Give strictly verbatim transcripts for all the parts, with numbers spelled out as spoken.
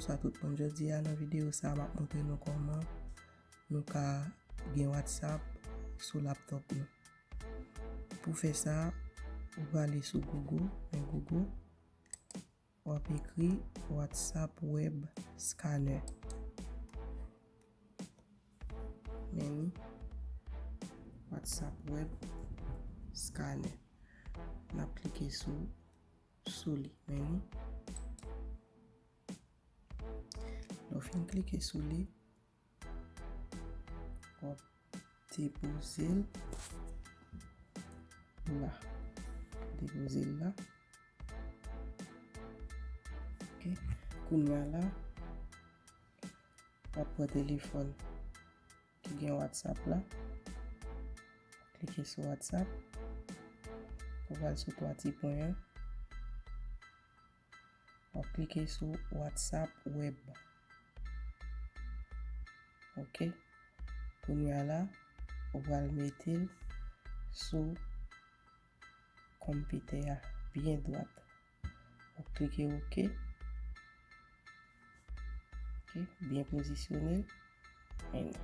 Bonswa tout moun. Jodi a nan videyo sa a, m ap montre nou kòman nou ka gen WhatsApp sou laptop nou. Pou fè sa, ou prale sou Google, men Google, w ap ekri WhatsApp Web Scanner. Men li, WhatsApp Web Scanner. N ap klike sou, sou li. Men li. Lè w fin klike sou li, w ap depoze l la. Depoze l la. Ok. Kounye a la, w ap pran telefòn ki gen WhatsApp la. Klike sou WhatsApp. Ou pral sou twa ti pwen an. W ap klike sou WhatsApp Web. Ok. Kounye a la, ou pral mete l sou konpitè a byen dwat. W ap klike ok. Ok, byen pozisyone l. Men li.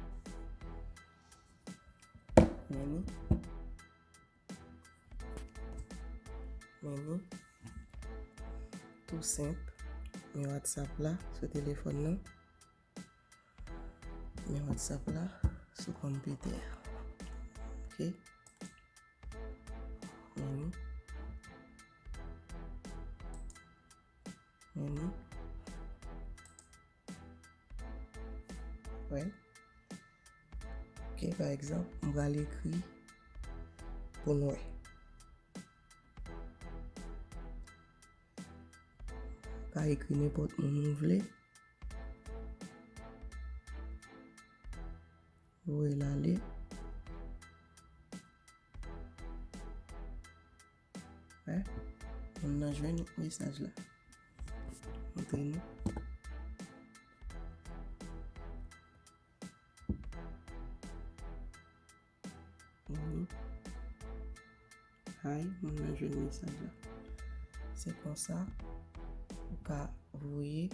Men li. Men li. Tou senp. Men WhatsApp la sou telefòn nan. Men WhatsApp la sou konpitè a. Ok. Men li. Men li. Wè. Ok, pa egzanp, m pral ekri pou n wè. Ka ekri nenpòt moun ou vle. Voye l ale. Wè, moun nan jwenn mesaj la. Montre nou. Mhm. Hi, moun nan jwenn mesaj la. Se konsa ou ka voye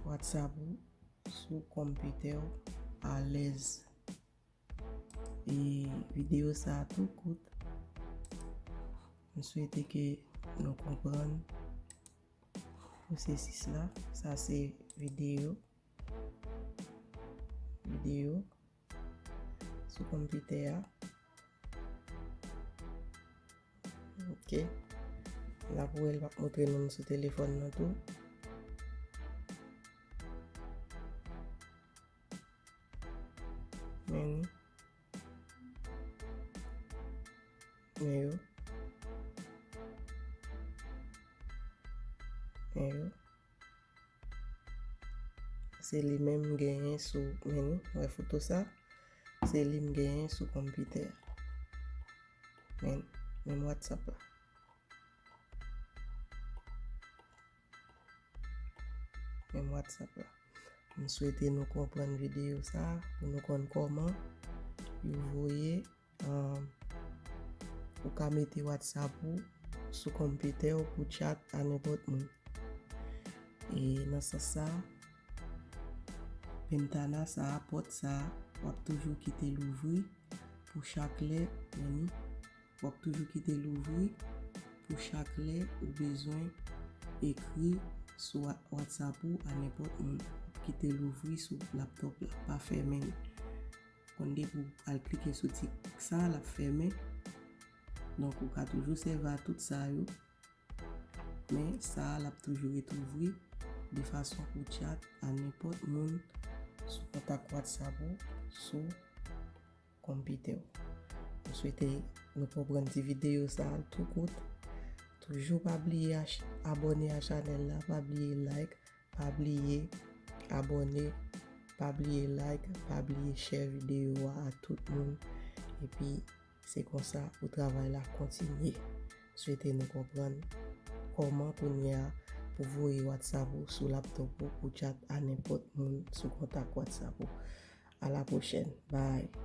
WhatsApp ou sou konpitè w alèz. E videyo sa a tou kout. M swete ke nou konprann pwosesis la. Sa se videyo. Videyo sou konpitè a. Ok. N ap wè l, m ap montre nou sou telefòn nan tou. Men li. Men yo. Men yo. Se li menm m genyen sou, men li, wè foto sa. Se li m genyen sou konpitè a. Men, menm WhatsApp la. Menm WhatsApp la. M swete nou konprann videyo sa a, pou nou konn kòman yo voye, um, ou ka mete WhatsApp ou sou konpitè w pou chat a nenpòt moun. E nan sans sa, ventana sa a, pòt sa a, w ap toujou kite l ouvri pou chak lè, men li, w ap toujou kite l ouvri pou chak lè ou bezwen ekri sou Wha-, WhatsApp ou a nenpòt moun. W ap kite l ouvri sou laptop la, pa fèmen l. Konn depi w al klike sou ti sa, l ap fèmen. Donk, ou ka toujou sèvi a tout sa yo. Men sa a, l ap toujou ret ouvri de fason pou chat a nenpòt moun sou kontak WhatsApp ou, sou konpitè w. M swete nou konprann ti videyo sa a tou kout. Toujou pa bliye ach-, abòne a chanèl la, pa bliye like, pa bliye abòne, pa bliye like, pa bliye share videyo a a tout moun. Epi, se konsa pou travay la kontinye. Swete nou konprann kòman kounye a pou voye WhatsApp ou sou laptop ou pou chat a nenpòt moun sou kontak WhatsApp ou. A la pwochèn. Bye.